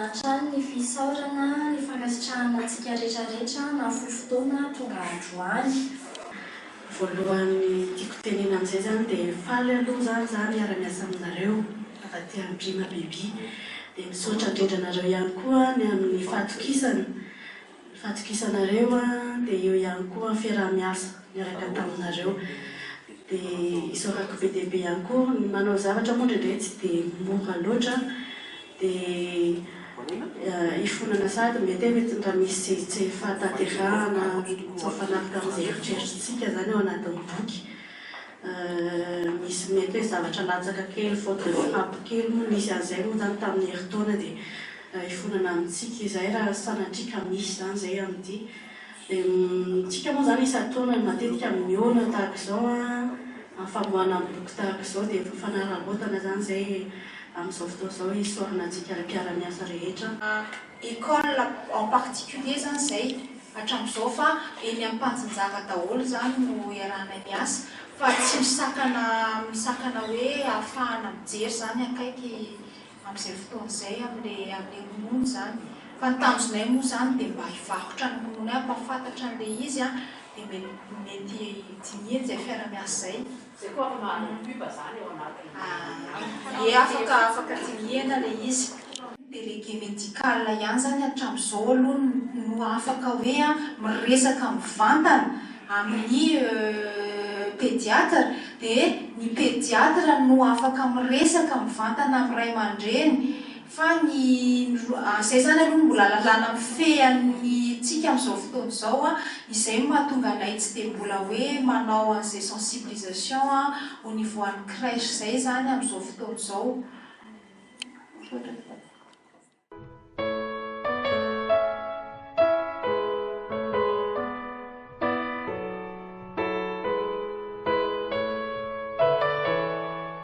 hatrany ny fisaorana, ny fankasitrahana antsika rehetra rehetra nahafoy fotoana tonga androany. Voalohany tiako tenena amin'izay zany dia faly aloha zany za miara-miasa aminareo avy aty amin'ny Prima Baby. Dia misaotra indrindra anareo ihany koa ny amin'ny fahatokisana, ny fahatokisanareo an, dia eo ihany koa ny fiaraha-miasa niaraka taminareo. Dia isaorako be dia be ihany koa, ny manao zavatra moa indraindray tsy dia mora loatra. Dia hifonana sahady mety hoe mety raha misy tsy fahatanterahana tsy mifanaraka amin'izay eritreritritsika izany ao anatin'ny boky. Misy mety hoe zavatra latsaka kely, faute de frappe kely moa nisy an'izay moa izany tamin'ny herintaona dia hifonana amintsika izay raha sanatria ka misy izany izay amin'ity. Dia tsika moa izany isan-taona matetika mihaona tahaka izao an, amin'ny famoahana ny boky tahaka izao dia efa fanararaotana izany izay amin'izao fotoana izao isaorana antsika mpiara-miasa rehetra. École en particulier izany izay hatramin'izao fa eny amin'ny mpanjinjara daholo izany no iarahanay miasa fa tsy misakana misakana hoe ahafahana mijery izany akaiky amin'izay fotoana izay amin'ilay amin'ilay ronono izany. Fa ny tanjonay moa izany dia mba hivarotra ny rononay, hampahafantatra an'ilay izy an, dia mety mety dinihina izay fiara-miasa izay. Izay koa afaka manao pub izany ao anatin'ny Ah, ie afaka afaka dinihina ilay izy. Délégué médical ihany izany hatramin'izao aloha no afaka hoe miresaka mivantana amin'ny pédiatre dia ny pédiatre no afaka miresaka mivantana amin'ny ray aman-dreny fa ny izay izany aloha no mbola lalàna mifehy an'ny tsika amin'izao fotoana izao, izay no mahatonga anay tsy dia mbola hoe manao an'izay sensibilisation au niveau an'ny crèche izay izany amin'izao fotoana izao. Misaotra.